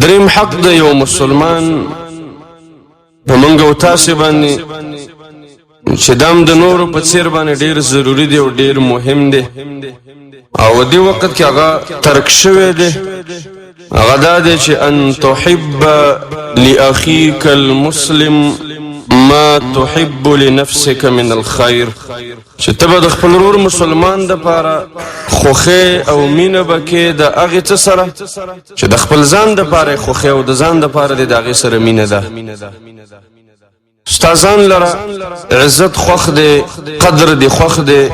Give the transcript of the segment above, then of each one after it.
دریم حق د یو مسلمان په مونږ او تاسو باندې چې دام د نورو په څیر باندې ډیر ضروری دی او ډیر مهم دی، او دی وخت کې هغه ترک شوی دی، هغه دا دی چې ان تحب لاخيك المسلم ما تحب لنفسك من الخير، چې ته به د خپل ورور مسلمان د پاره خوښي او مینه بکې د هغې څه سره چې د خپل ځان د پاره خوښي او د ځان د پاره د هغې سره مینه ده. ستا ځان لره عزت خوښ دی، قدر دی خوښ دی،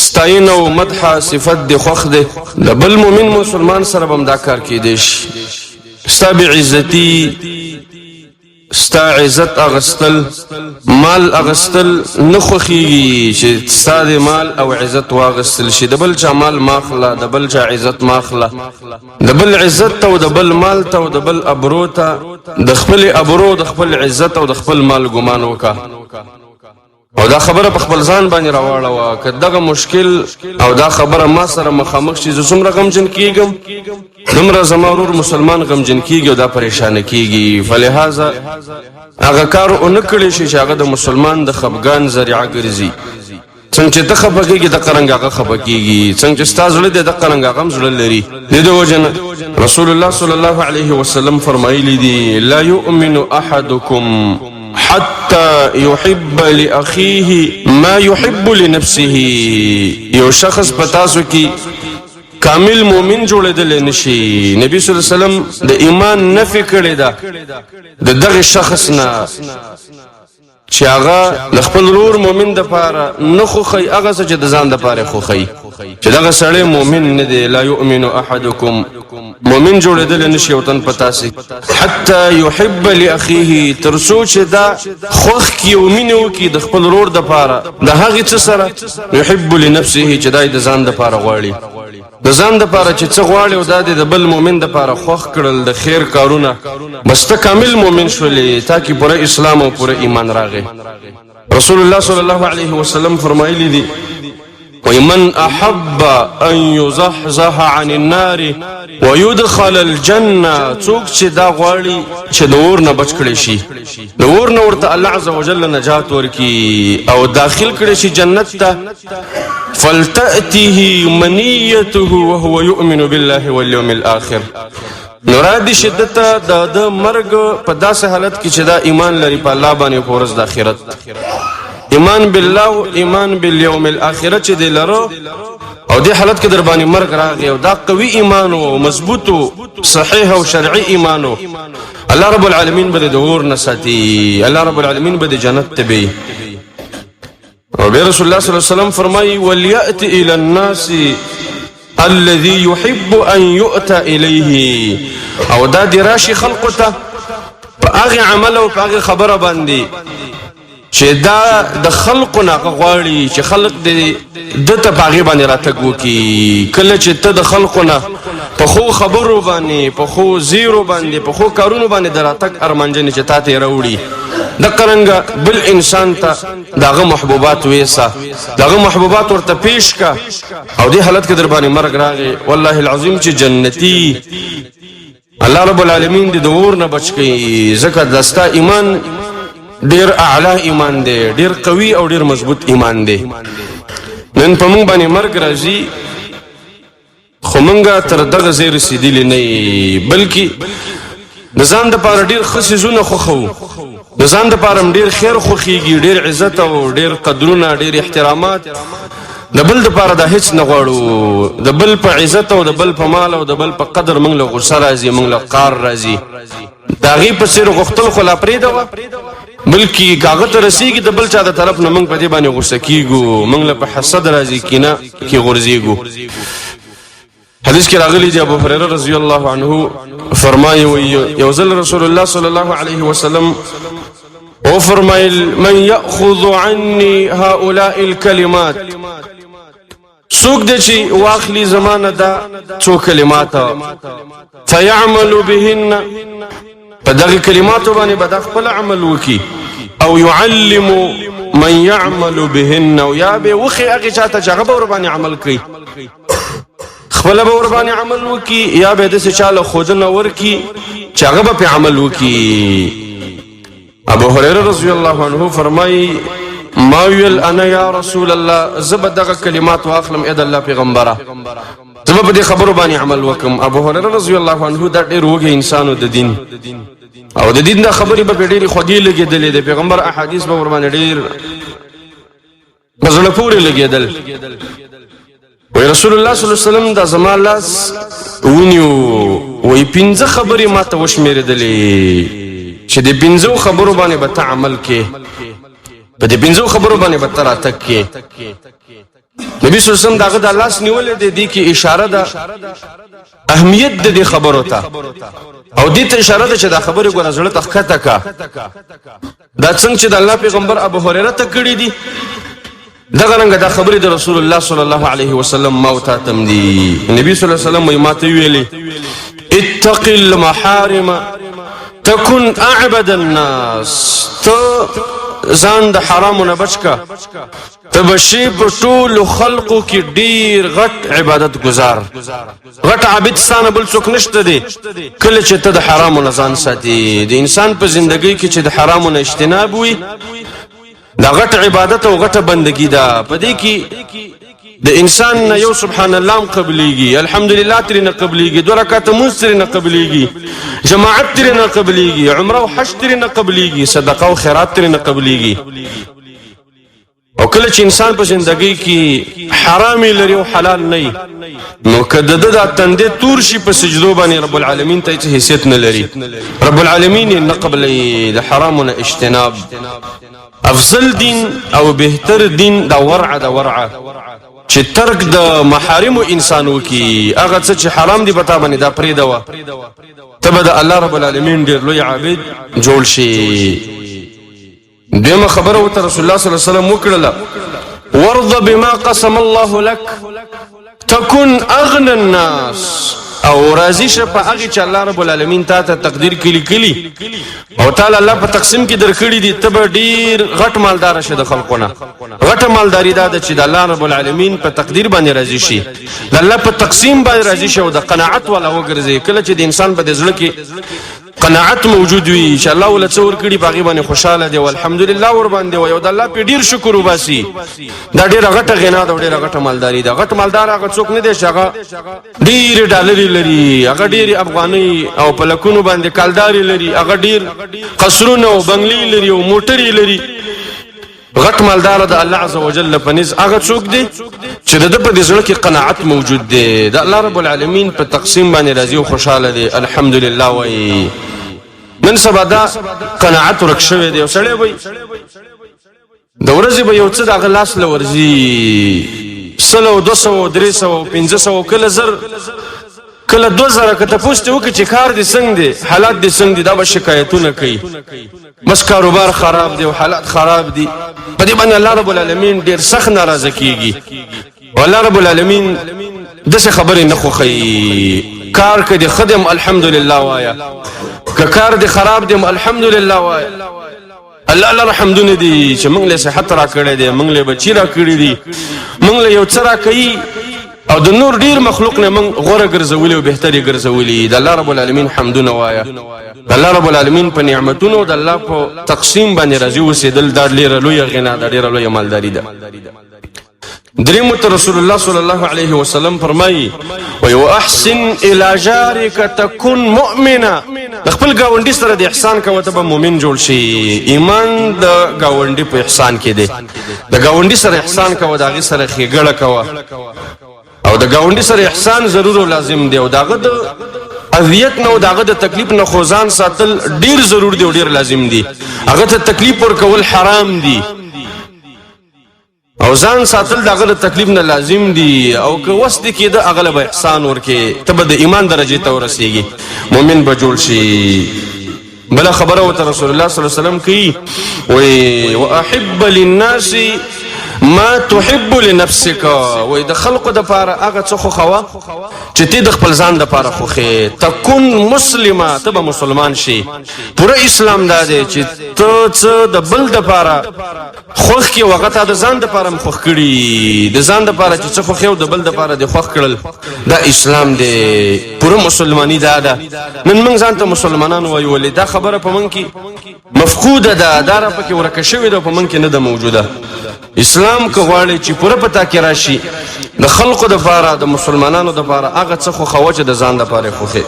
ستاینه او مدح صفت دی خوښ دی، د بل مؤمن مسلمان سره به هم دا کار کیدی شي. ستا بې عزتي، ستا عزت اغستل، مال اغستل نه خوښیږي چې ستا د مال او عزت واغستل شي. د بل چا مال ماخله، د بل چا عزت ماخله، د بل عزت ته او د بل مال ته او د بل ابرو ته د خپل ابرو، د خپل عزت او د خپل مال ګمان وکړه. او دا خبره په خپل ځان باندې راواړوه، که دغه مشکل او دا خبره ما سره مخامخ شي، زه څومره غمجن کیږم، دومره زما ورور مسلمان غمجن کیږي او دا پریشانه کیږي. فلهذا هغه کار ونه کړی شي چې هغه د مسلمان د خفګان ذریعه ګرځي. څنګه چې ته خفه کېږي دقه رنګ هغه خفه کېږي، څنګه چې ستا زړه دی دقه رنګ هغه هم زړه لري. د دې وجه نه رسول الله صلی الله علیه وسلم فرمایلی دي: لا یؤمن احدکم حتى يحب لأخيه ما يحب لنفسه. یو شخص په تاسو کې کامل مؤمن جوړېدلی نشي. نبی صلی الله علیه وسلم د ایمان نفي کړې ده د دغه شخص نه چې هغه د خپل ورور مؤمن د پاره نه خوښوي هغه څه چې د ځان د پاره خوښوي، چې دغه سړی مؤمن نه دی. لا یؤمن احدکم، مؤمن جوړېدلی نشي یو تن په تاسې حتی یحب لاخیه، تر څو چې دا خوښ کړي او مینه وکړي د خپل ورور د پاره د هغې څه سره یحب لنفسه چې دا یې د ځان د پاره غواړي. د ځان د پاره چې څه غواړي او دا د بل مؤمن د پاره خوښ کړل د خیر کارونه، بس ته کامل مؤمن شولې، تا کې پوره اسلام او پوره ایمان راغی. رسول الله صلی الله علیه وسلم فرمایلی دي: ومن احب ان يزحزح عن النار ويدخل الجنه، څوک چې دا غواړي چې د اور نه بچ کړي شي، د اور نه ورته الله عز وجل نجات ورکړي او داخل کړي شي جنت ته، فلتأته منيته وهو يؤمن بالله واليوم الآخر. نو را دي شي ده ته د ده مرګ په داسې حالت کې چې دا ایمان لري په الله باندې په ورځ د آخرت، ایمان بالله او ایمان بالیوم الاخره چې دی لرو، او دې حالت کې در باندې مرګ راغی او دا قوي ایمان او مضبوط او صحیح او شرعي ایمان و، الله رب العالمین به د اور نه ساتي، الله رب العالمین به د جنت ته بي. او بیا رسول الله صلی الله علیه وسلم فرمایي: وليأت الى الناس الذي يحب ان يؤتى اليه. او دا د راشي خلقو ته په هغه عمل او په هغه خبره باندې چې دا د خلقو نه غواړي چې خلق دې د ته په هغې باندې راتګ وکړي. کله چې ته د خلقو نه په ښو خبرو باندې، په ښو زیرو باندې، په ښو کارونو باندې د راتګ ارمانجنې چې تا ته یې راوړي، دقه رنګه بل انسان ته د هغه محبوبات ویسه، د هغه محبوبات ورته پیش که، او دې حالت کې در باندې مرګ راغی، والله العظیم چې جنتي الله رب العالمین دې د اور نه بچ کړي. ځکه د ستا ایمان ډیر اعلی ایمان دی، ډیر قوي او ډیر مضبوط ایمان دی. نن په موږ باندې مرګ راځي، خو موږ تر دغه ځای رسېدلي نه، بلکې د ځان دپاره ډېر ښه څیزونه خوښوو، د ځان دپاره هم ډېر خیر خوښېږي، ډېر عزت او ډېر قدرونه، ډېر احترامات. د بل دپاره دا هېڅ نه غواړو. د بل په عزت او د بل په مال او د بل په قدر موږ له غصه راځي، موږ له قار راځي. د هغې په څېر غوښتل خو لا پرېږده، بلکې که هغه ته رسېږي د بل چا د طرف نه موږ په دې باندې غوسه کېږو، موږ له په حسد راځي، کینه کې غورځېږو. حدیث کې راغلی دی، ابو هريره رضی الله عنه فرمایي: یو ځل رسول الله صلی الله علیه وسلم او فرمایل: من یاخذ عني هؤلاء الكلمات، څوک دی چې واخلي زمانه دا څو کلمات، فيعمل بهن، په دغه کلماتو باندې به دا خپل عمل وکړي، او يعلم من يعمل بهن، او یا به وخی هغه چاته چې هغه به ورباندې عمل کوي. خپله به ورباندې عمل وکړي یا به داسې چا له ښودنه ورکړي چې هغه به پرې عمل وکړي. ابو هريره رضی الله عنه فرمایي، ما ویل انا یا رسول الله، زه به دغه کلمات واخلم ای د الله پیغمبره، زه به په دې خبرو باندې عمل وکم. ابو هريره رضی الله عنه دا ډېر وږی انسان د دین، او د دین دا خبرې به پرې ډېرې خوږې لګېدلې، د پیغمبر احادیث به ورباندې ډېر په زړه پورې لګېدل. وی رسول الله صلی الله علیه وسلم دا زما لاس ونیو، وی پنځه خبرې ما ته وشمېرېدلې چې د پنځو خبرو باندې به ته عمل کې، په دې پنځو خبرو باندې به ته راتګ کې. نبی صلی الله علیه وسلم داغه د لاس نیولې دی، دې کې اشاره ده اهمیت د دې خبرو ته، او دې ته اشاره ده چې دا خبرې ګوره زړه ته ښکته کا. دا څنګه چې د الله پیغمبر ابو هريره ته کړې دي، دغه رنګه دا خبرې د رسول الله صلی الله علیه وسلم ما او تا تم دي. نبی صلی الله علیه وسلم ما ته ویلي، اتق المحارم تكن اعبد الناس، ته ځان د حرامو نه بچ کا، ته به شې په ټولو خلقو کې ډیر غټ عبادت ګزار، غټ عابد ستا نه بل څوک نشته دی. کله چې ته د حرامو نه ځان ساتې، د انسان په زندګۍ کې چې د حرامو نه اجتناب وي، دا غټ عبادت او غټه بندگی ده. په دې کې د انسان نه یو سبحان الله هم قبليږي، الحمدلله ترې نه قبليږي، دوه رکعاته مونځ ترې نه قبليږي، جماعت ترې نه قبليږي، عمره او حج ترې نه قبليږي، صدقه او خیرات ترې نه قبليږي. او کله چې انسان په زندګۍ کې حرامي لري او حلال نه، نو که د ده دا تندې تور شي په سجدو باندې، رب العالمین ته هیڅ حیثیت نه لري، رب العالمین یې نه قبلوي. د حرامو نه اجتناب افضل دین او بهتر دین دا ورعه د ورعه چې ترک د محارمو انسان وکي، هغه څه چې حرام دي په تا باندې دا پرېږده وه، ته به د الله رب العالمین ډېر لوی عابد جوړ شي. دویمه خبره ورته رسول الله صلی الله علیه وسلم وکړله، ورض بما قسم الله لك تكن اغنى الناس، او راضي شه په هغه چې الله رب العالمین تا ته تقدیر کړي کلی او تعالی الله په تقسیم کې درکړي دي، ته به ډیر غټ مالدار شه د خلکو نه. غټه مالداري دا ده چې د الله رب العالمین په تقدیر باندې راضي شي، د الله په تقسیم باندې راضي شي او د قناعت والا وګرځي. کله چې د انسان په زړه کې قناعت موجود وي چې الله ول څه ورکړي په هغې باندې خوشحاله دی، والحمدلله ور باندې وایي او د الله پرې ډېر شکر وباسي، دا ډېره غټه غنا ده او ډېره غټه مالداري ده. غټ مالدار هغه څوک نه دی چې هغه ډېرې ډالرې لري، هغه ډېرې افغانۍ او په لکونو باندې کالدارې لري، هغه ډېر قصرونه او بنګلې لري او موټرې لري. غټ مالدار د الله عز وجل په نزد هغه څوک دی چې د ده په دې زړه کې قناعت موجود دی، د الله رب العالمین په تقسیم باندې راضي او خوشحاله دی، الحمدلله وایي. نن سبا دا قناعت ورک شوی دی او سړی وایي د ورځې به یو څه د هغه لاس له ورځي، 100، 200، 300، 500، کله 1000، کله 2000. که تپوس ترې وکړي چې کار دې څنګه دی، حالات دې څنګه دي، دا به شکایتونه کوي، بس کاروبار خراب دی او حالات خراب دي. په دې باندې الله رب العالمین ډېر سخت ناراضه کیږي، او الله رب العالمین داسې خبرې نه خوښوي. کار که دې ښه دی هم الحمدلله وایه، که کار دې خراب دی هم الحمدلله وایه. الله لره حمدونه دي چې موږ له صحت راکړی دی، موږ له بچي راکړي دي، موږ له یو څه راکوي، او د نور ډیر مخلوق نه موږ غوره ګرځولي او بهتري ګرځولي. د الله رب العالمین حمدونه وایه، د الله رب العالمین په نعمتونو د الله په تقسیم باندې راضي اوسېدل دا ډېره لویه غنا ده، ډېره لویه مالداري ده. دریم ته رسول الله صلی الله علیه وسلم فرمایي، وی واحسن الى جارک تکن مؤمنا، د خپل گاونډي سره د احسان کوه ته به مؤمن جوړ شي. ایمان د گاونډي په احسان کې دی، د گاونډي سره احسان کوه، د هغې سره ښېګړه کوه، او د گاونډي سره احسان ضرور او لازم دی، او د هغه د اذیت نه او د هغه د تکلیف نه خو ځان ساتل ډیر ضرور دی او ډیر لازم دی. هغه ته تکلیف ورکول حرام دی، او ځان ساتل د هغه د تکلیف نه لازم دی، او که وس دې کېده هغه له به احسان ورکې، ته به د ایمان درجې ته ورسېږي، مؤمن به جوړ شي. بله خبره ورته رسول الله صلی الله علیه وسلم کوي، وایي واحب للناس ما تحب لنفسك، وای د خلقو د پاره هغه څه خوښوه چې ته د خپل ځان د پاره خوښې. تكون مسلمه، ته به مسلمان شي. پوره اسلام دا دی چې ته څه د بل د پاره خوښ کې، هغه ته د ځان د پاره هم خوښ کړي. د ځان د پاره چې څه خوښې او د بل د پاره دې خوښ کړل، دا اسلام دی، پوره مسلماني دا ده. نن موږ ځان ته مسلمانان وایو، ولې دا خبره په موږ کې مفقوده ده؟ دا را پکې ورکه شوې ده، په موږ کې نه ده موجوده. اسلام که غواړي چې پوره په تا کې راشي، د خلقو د پاره، د مسلمانانو د پاره هغه څه خوښوه چې د ځان د پاره خوښې.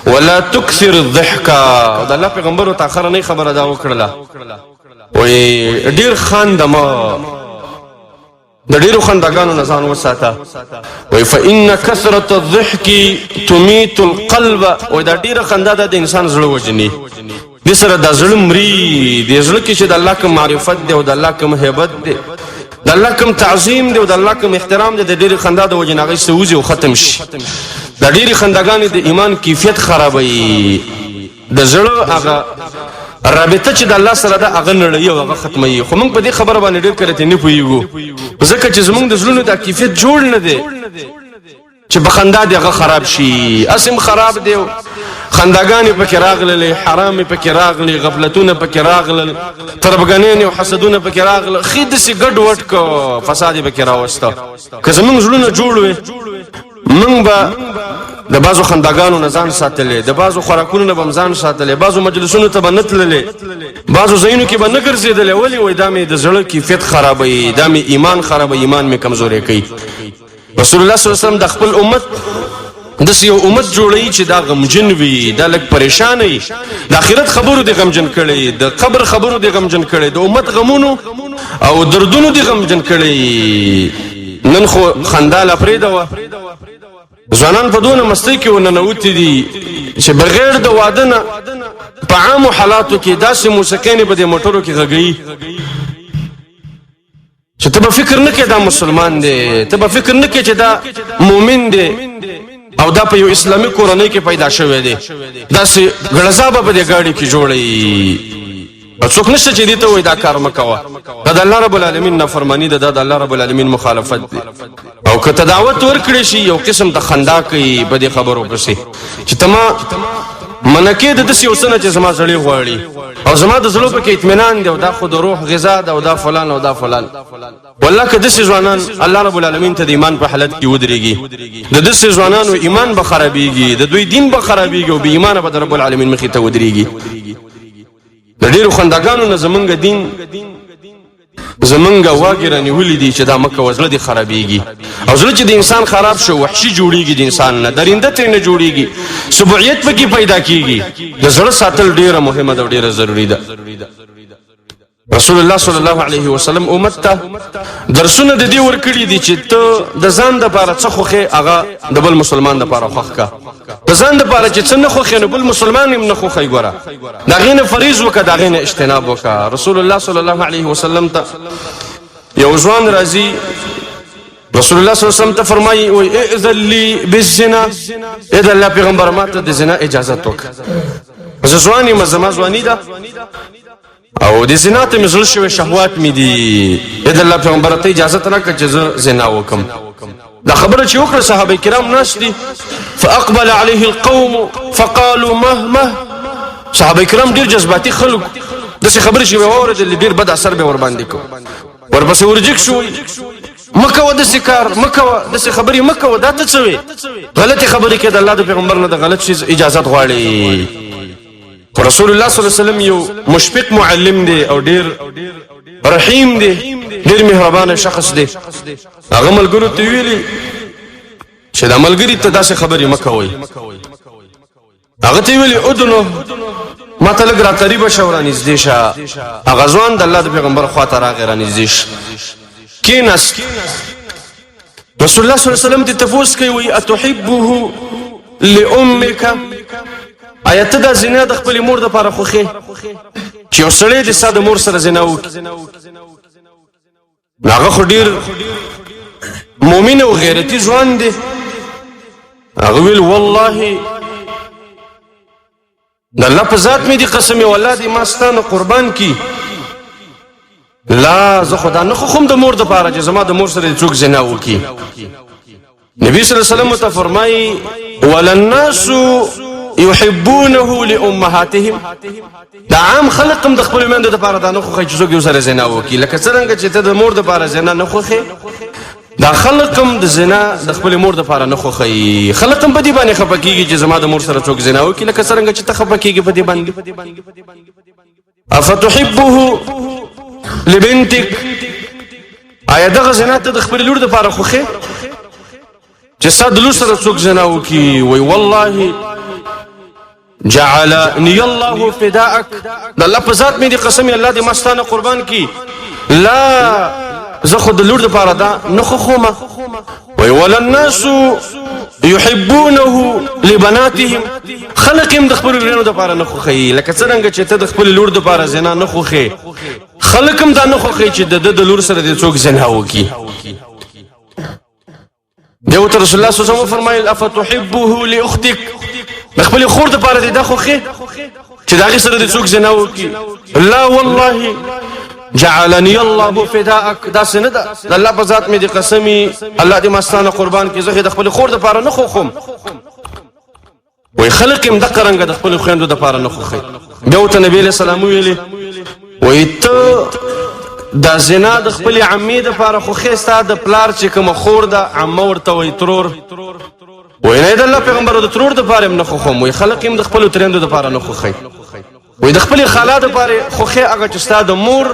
ولا تکثر الضحک. د الله پیغمبر ته اخره نه خبره دا وکړله، وی ډیر خانده مه، د ډیرو خندګانو نه ځان وساته. وی فإن کثرة الضحک تمیت القلب. وی دا ډیره خندا ده د انسان زړه وژني، د سره د زړه مري. د زړه کې چې د الله کوم معرفت دی او د الله کوم هیبت دی، د الله کوم تعظیم دی او د الله کوم احترام دی، د ډېرې خندا د وجې نه هغه څه وځي او ختم شي. د ډېرې خنداګانې د ایمان کیفیت خرابوي، د زړه هغه رابطه چې د الله سره ده هغه نړوي او هغه ختموي. خو موږ په دې خبره باندې ډېر کله نه پوهېږو، ځکه چې زموږ د زړونو دا کیفیت جوړ نه دی چې په خندا دې هغه خراب شي. اسم خراب دی، خنداګانې پکې راغللې، حرامې پکې راغلې، غفلتونه پکې راغلل، تربګنې او حسدونه پکې راغلل، ښې داسې ګډ وډ که فساد یې پکې راوسته. که زموږ زړونه جوړ وي، موږ به د بعضو خنداګانو نه ځان ساتلې، د بعضو خوراکونو نه به هم ځان ساتلې، بعضو مجلسونو ته به نه تللې، بعضو ځایونو کې به نه ګرځېدلې. ولې؟ وایي دا مې د زړه کیفیت خرابوي، دا مې ایمان خرابوي، ایمان مې کمزوری کوي. رسول الله صلی الله علیه وسلم د خپل امت داسې یو امت جوړوي چې دا غمجن وي، دا لږ پریشان وي، د آخرت خبرو دې غمجن کړي، د قبر خبرو دې غمجن کړي، د امت غمونو او دردونو دې غمجن کړي. نن خو خندا لا پرېږده وه، ځوانان په دونه مستۍ کې ورننوتي دي چې بغیر د واده نه په عامو حالاتو کې داسې موسیقۍ په دې موټرو کې غږوي چې ته به فکر نه کې دا مسلمان دی، ته به فکر نه کې چې دا مؤمن دی او دا په یو اسلامي کورنۍ کې پیدا شوی دی. داسې ګړزا به په دې ګاډي کې جوړوي، څوک نشته چې دې ته وایي دا کار مه کوه. دا د الله رب العالمین نافرماني ده، دا د الله رب العالمین مخالفت دی. او که ته دعوت ورکړې شي، یو قسم د خندا کوي په دې خبرو پسې چې ته ما منکې د داسې یو څه نه چې زما زړې غواړي او زما د زړه پکې اطمینان دی، او دا خو د روح غذا ده، او دا فلان او دا فلان. والله که داسې ځوانان الله رب العالمین ته د ایمان په حالت کې ودرېږي، د داسې ځوانانو ایمان به خرابېږي، د دوی دین به خرابېږي، او بې ایمانه به د رب العالمین مخې ته ودرېږي. د ډېرو خنداګانو نه زمونږ دین زمونږ واګې رانیولي دي چې دا مه کوه، زړه دې خرابېږي. او زړه چې د انسان خراب شو، وحشي جوړېږي، د انسان نه درنده ترې نه جوړېږي، سبعیت پکې پیدا کېږي. د زړه ساتل ډېره مهمه ده او ډېره ضروري ده. رسول الله صلی الله علیه وسلم امت ته درسونه د دې ورکړي دي چې ته د ځان دپاره څه خوښې، هغه د بل مسلمان دپاره خوښ که. د ځان دپاره چې څه نه خوښې، نو بل مسلمان هم نه خوښوي. ګوره، د هغې نه فریض وکړه، د هغې نه اجتناب وکړه. رسول الله صلی الله علیه وسلم ته یو ځوان راځي، رسول الله صلی الله علیه وسلم ته فرمایي، وایي ائذن لي بالزنا، ای د الله پیغمبر ما ته د زنا اجازت وکړه، زه ځوان یم، زما ځواني ده او د زنا ته مې زړه شوی، شهوات مې دي، ای د الله پیغمبر ته اجازه راکړه چې زه زنا وکم. دا خبره چې وکړه، صحابه کرام ناست دي، فاقبل عليه القوم فقالوا مه مه. صحابه کرام ډیر جذباتي خلک، داسې خبرې چې به واورېدلې ډېر بد اثر به ورباندې کو. ورپسې ورجګ شو، مه کوه داسې کار، مه کوه داسې خبرې، مه کوه، دا ته څه وې غلطې خبرې کوې، د الله د پیغمبر نه د غلط شي اجازت غواړي. خو رسول الله صلی الله علیه وسلم یو مشفق معلم دی او ډیر رحیم دی، ډیر مهربان شخص دی. هغه ملګرو ته ویلي چې دا ملګري ته داسې خبرې مه کوئ. هغه ته ویلي ادنو، ما ته لږ را قریبه شه، ورانږدې شه. هغه ځوان د الله د پیغمبر خواته راغی، رانږدې شه، کېناست. رسول الله صلی الله علیه وسلم ته تپوس کوي، وایي اتحبه لامک، آیا ته دا زنا د خپلې مور دپاره خوښې چې یو سړی دې ستا د مور سره زنا وکړي؟ نو هغه خو ډېر مؤمن او غیرتي ځوان دی. هغه ویل والله د الله په ذات مې دي قسم، والله دې ما ستا نه قربان کی، لا، زه خو دا نه خوښوم د مور دپاره چې زما د مور سره څوک زنا وکړي. نبی صلی الله علیه وسلم ته فرمایي وللناس يحبونه لامهاتهم. دا عام خلق هم د خپلو میندو دپاره دا نه خوښوي چې څوک یو سره زنا وکړي، لکه څرنګه چې ته د مور دپاره زنا نه خوښې، دا خلق هم د زنا د خپلې مور دپاره نه خوښوي. خلق هم په دې باندې خفه کېږي چې زما د مور سره څوک زنا وکړي، لکه څرنګه چې ته خفه کېږي په دې باندې. افتحبه لبنتک، آیا دغه زنا ته د خپلې لور دپاره خوښې چې ستا د لور سره څوک زنا وکړي؟ وایي والله جعلني الله فداءک، د الله په ذات مې دې قسم، الله دې ما ستا نه قربان کړي، لا زه خو د لور دپاره دا نه خوښوم. وایي وللناس يحبونه لبناتهم، خلق هم د خپلو لورانو دپاره نه خوښوي، لکه څرنګه چې ته د خپلې لور دپاره زنا نه خوښې، خلک هم دا نه خوښوي چې د ده د لور سره دې څوک زنا وکړي. دی ورته رسول الله صلی الله علیه وسلم وفرمایل افتحبه لاختک، د خپلې خور دپاره دې دا خوښې چې د هغې سره دې څوک زنا وکړي؟ لا والله جعلني الله فداءک، داسې نه ده، د الله په ذات مې دې قسمي، الله دې ما ستا نه قربان کړي، زه خو د خپلې خور دپاره نه خوښوم. وایي خلک هم دقه رنګه د خپلو خویندو دپاره نه خوښوي. بیا ورته نبي علیه السلام وویلې وایي ته دا زنا د خپلې عمې دپاره خوښې، ستا د پلار چې کومه خور ده عمه ورته وایي ترور. وایي نه د الله پیغمبر د ترور دپاره هم نه خوښوم. وایي خلک هم د خپلو ترېندو دپاره نه خوښوي. وایي د خپلې خالا دپاره خوښې هغه چې ستا د مور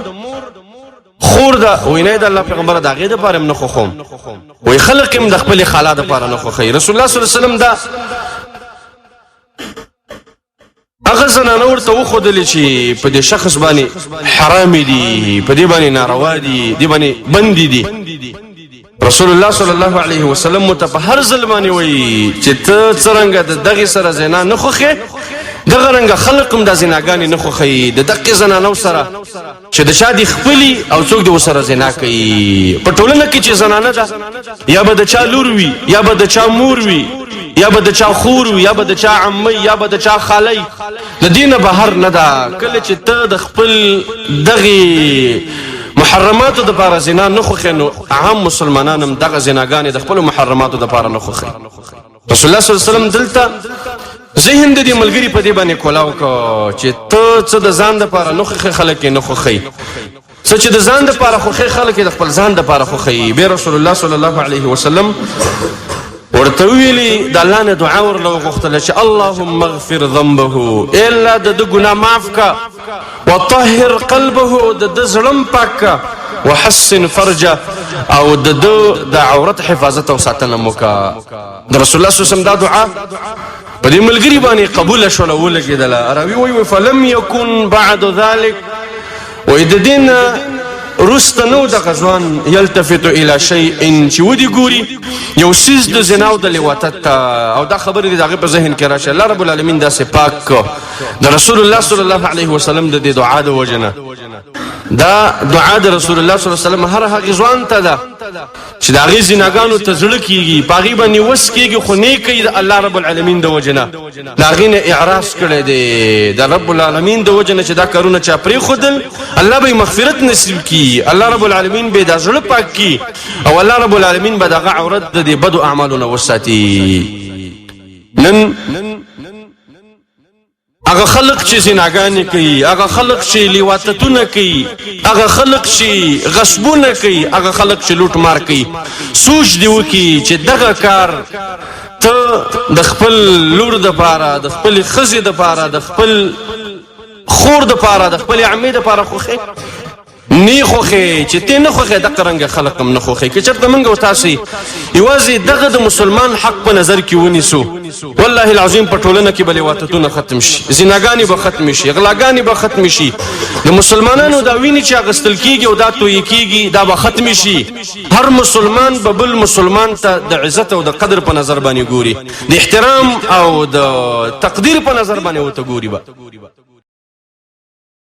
خور ده. وایي نه د الله پیغمبر د هغې دپاره هم نه خوښوم. وایي خلک هم د خپلې خالا دپاره نه خوښوي. رسول الله صلی الله علیه وسلم دا هغه زنانه ورته وښودلې چې په دې شخص باندې حرامې دي، په دې باندې ناروا دي، دې باندې بندي دي. رسول الله صلی الله علیه وسلم ته په هر ځل باندې وایي چې ته څرنګه د دغې سره زنا نه خوښې، دغه رنګه خلق هم دا زناګانې نه خوښوي، د دقې زنانو سره چې د چا دي خپلي او څوک دې ورسره زنا کوي. په ټولنه کې چې زنانه ده، یا به د چا لور وي، یا به د چا مور وي، یا به د چا خور وي، یا به د چا عمه، یا به د چا خاله، د دې نه بهر نه ده. کله چې ته د خپل دغې محرماتو دپاره زنا نه خوښې، نو عام مسلمانان هم دغه زناګانې د خپلو محرماتو دپاره نه خوښوي. رسول الله صلی الله علیه وسلم دلته ذهن د دې ملګري په دې باندې کولاو کو چې ته څه د ځان دپاره نه خوښې، خلک یې نه خوښوي، څه چې د ځان دپاره خوښې، خلک یې د خپل ځان دپاره خوښوي. بیا رسول الله صلی الله علیه وسلم ورته وویلي د الله نه دعا ورله وغوښتله چې اللهم اغفر ذنبه، ای الله د ده ګناه معاف که، وطهر قلبه، د ده زړه هم پاک که، وحسن فرجه، او د ده د عورت حفاظت او ساتنه مو که. د رسول الله صلی الله علیه وسلم دا دعا په دې ملګري باندې قبوله شوله، ولګېدله. راوي وایي فلم یکن بعد ذلک، وایي د دې نه وروسته نو دغه ځوان یلتفت الی شیء چې ودې ګوري یو څیز د زنا او د لواطت ته، او دا خبرې دې د هغې په ذهن کې راشه. الله رب العالمین داسې پاک کړ د رسول الله صلی الله علیه وسلم د دې دعا د وجې نه. دا دعا د رسول الله صلی الله علیه وسلم هر هغې ځوان ته ده چې د هغې زناګانو ته زړه کېږي، په هغې باندې وس کېږي، خو نه کوي د الله رب العالمین د وجې نه، د هغې نه اعراض کړی دی د رب العالمین د وجې نه چې دا کارونه چا پرېښودل، الله به یې مغفرت نصیب کړي، الله رب العالمین به یې دا زړه پاک کړي، او الله رب العالمین به دغه عورت د دې بدو اعمالو نه وساتي. نن هغه خلق چې زناګانې کوي، هغه خلق چې لیواتتونه کوي، هغه خلق چې غصبونه کوي، هغه خلق چې لوټ مار کوي، سوچ دی وکړي چې دغه کار ته د خپل لور دپاره، د خپلې ښځې دپاره، د خپل خور دپاره، د خپلې عمې دپاره خوښې نی خوښې چې ته نه خوښې، دقه رنګه خلق هم نه خوښې. که چېرته موږ او تاسې یوازې دغه د مسلمان حق په نظر کې ونیسو، والله العظیم په ټولنه کې به لواطتونه ختم شي، زناګانې به ختمې شي، غلاګانې به ختمې شي، د مسلمانانو دا وینې چې اخیستل کېږي او دا تویې کېږي دا به ختمې شي. هر مسلمان به بل مسلمان ته د عزت او د قدر په نظر باندې ګوري، د احترام او د تقدیر په نظر باندې ورته ګوري به.